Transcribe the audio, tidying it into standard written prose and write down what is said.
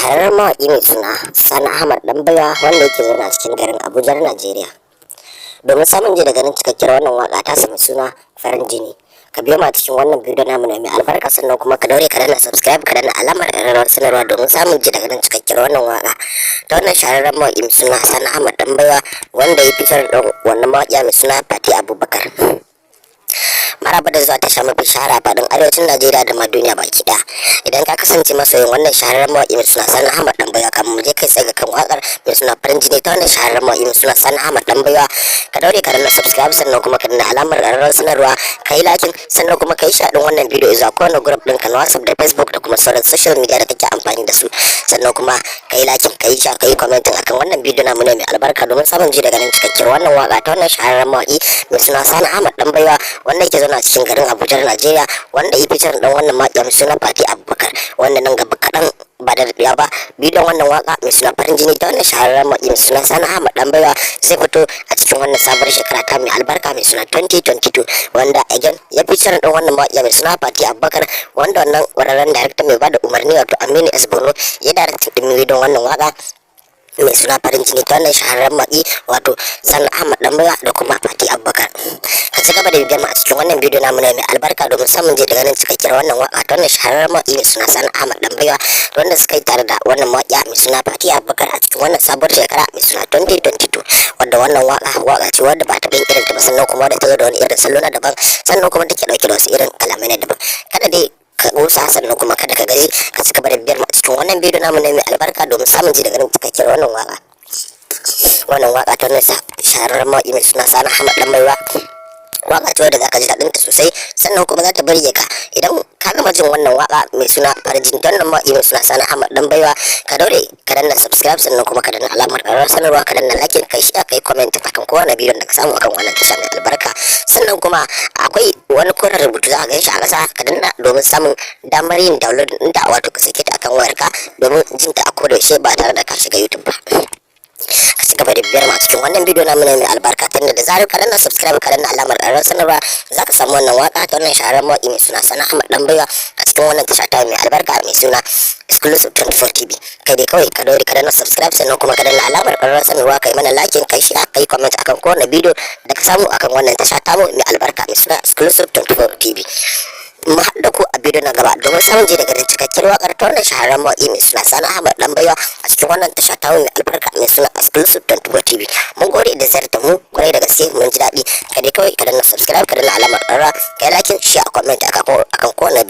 Shahararren mawaƙi mai suna Sani Ahmad Ɗanbaiwa, wanda yake zaune a cikin garin Abuja, Najeriya. Domin samun ji da ganin cikakkiyar wannan waka ta sami suna "Farin Jini", ka biyo ma cikin wannan bidiyo namu ne mai albarka. Sannan kuma ka daure ka danna subscribe, ka danna alamar ƙararrawar sanarwa domin samun ji da ganin cikakkiyar wannan waka ta wannan shahararren mawaƙi mai suna Sani Ahmad Ɗanbaiwa, wanda ya fitar da wannan mawaƙiya mai suna Fati Abubakar. Maraba da zuwa tasha mafi shahara a faɗin arewacin Najeriya da ma duniya baki ɗaya. Idan ka kasance masoyin wannan shahararren mawaƙi mai suna Sani Ahmad Ɗanbaiwa, kamar mu je kai tsaye ga kan waƙar mai suna "Farin Jini" ta wannan shahararren mawaƙi mai suna Sani Ahmad Ɗanbaiwa, ka daure ka danna subscribe, sannan kuma ka danna alamar ƙararrawar sanarwa, ka yi liking, sannan kuma ka yi share ɗin wannan bidiyo zuwa kowane group ɗinka na WhatsApp da Facebook da kuma sauran social media da kake amfani da su. Sannan kuma ka yi liking, ka yi share, ka yi commenting akan wannan bidiyo namu ne mai albarka domin samun ji da ganin cikakkiyar wannan waƙa ta wannan shahararren mawaƙi mai suna Sani Ahmad Ɗanbaiwa, wanda yake zauna cikin garin Abuja, Najeriya, wanda ya fitar dan wannan mawaƙiya mai suna Fati Abubakar, wanda nan gaba kaɗan ba da daɗewa ba bidiyon wannan waka mai suna "Farin Jini" ta wannan shahararren mawaƙi mai suna Sani Ahmad Ɗanbaiwa zai fito a cikin wannan sabuwar shekara ta mai albarka mai suna 2022, wanda again ya fitar dan wannan mawaƙiya mai suna Fati Abubakar, wanda wannan ƙwararren director mai bada umarni, wato Aminu S Bono, ya directing ɗin bidiyon wannan waka mai suna "Farin Jini" ta wannan shahararren mawaƙi, wato Sani Ahmad Ɗanbaiwa da kuma Fati Abubakar. Ka ci gaba da bibiyar mu a cikin wannan bidiyo namu ne mai albarka domin samun je da ganin cikakkiyar wannan waka ta wannan shahararren mawaƙi mai suna Sani Ahmad Ɗanbaiwa, wanda suka yi tare da wannan mawaƙiya mai suna Fati Abubakar a cikin wannan sabuwar shekara mai suna 2022, wanda wannan waka waka ce wadda ba ta bin irin ta ba, sannan kuma da ta zo da wani irin salo na daban, sannan kuma take dauke da wasu irin kalamai na daban. Kada dai ka kusa, sannan kuma kada ka gaji, ka ci gaba da bibiyar mu a cikin wannan bidiyo namu ne mai albarka domin samun ji da ganin cikakkiyar wannan waka ta wannan shahararren mawaƙi mai suna Sani Ahmad Ɗanbaiwa. Waka ce wadda zaka ji daɗin ta sosai, sannan kuma za ta burge ka. Idan ka gama jin wannan waka mai suna "Farin Jini" ta wannan mawaƙi mai suna Sani Ahmad Dan Baiwa, ka daure ka danna subscribe, sannan kuma ka danna alamar ƙararrawar sanarwa, ka danna like, kai share, kai comment akan kowane bidiyon da ka samu akan wannan tasha mai albarka. Sannan kuma akwai wani koren rubutu, za ka gan shi a ƙasa, ka danna domin samun damar yin download ɗinta, wato ka sake ta akan wayarka domin jin ta a koda yaushe ba tare da ka shiga YouTube ba. Ka ci gaba da bibiyar mu a cikin wannan bidiyo namu ne mai albarka, tunda da zarar ka danna subscribe, ka danna alamar ƙararrawar sanarwa, za ka samu wannan waka ta wannan shahararren mawaƙi mai suna Sani Ahmad Dan Baiwa a cikin wannan tasha ta mai albarka mai suna Exclusive 24 TV. Kai dai kawai ka daure ka danna subscribe, sannan kuma ka danna alamar ƙararrawar sanarwa, kai mana like, kai share, kai comment akan kowane bidiyo da ka samu akan wannan tasha tamu mai albarka mai suna Exclusive 24 TV. Mu haɗu da ku a bidiyo na gaba domin samun ji daga cikakkiyar waƙar ta wannan shahararren mawaƙi mai suna Sani Ahmad Dan Baiwa a cikin wannan tasha ta mai albarka mai suna Exclusive 24 TV. Mun gode da ziyartar mu, kwarai da gaske mun ji daɗi. Ka dai kawai ka danna subscribe, ka danna alamar ƙararrawa, ka yi like, share, comment akan kowane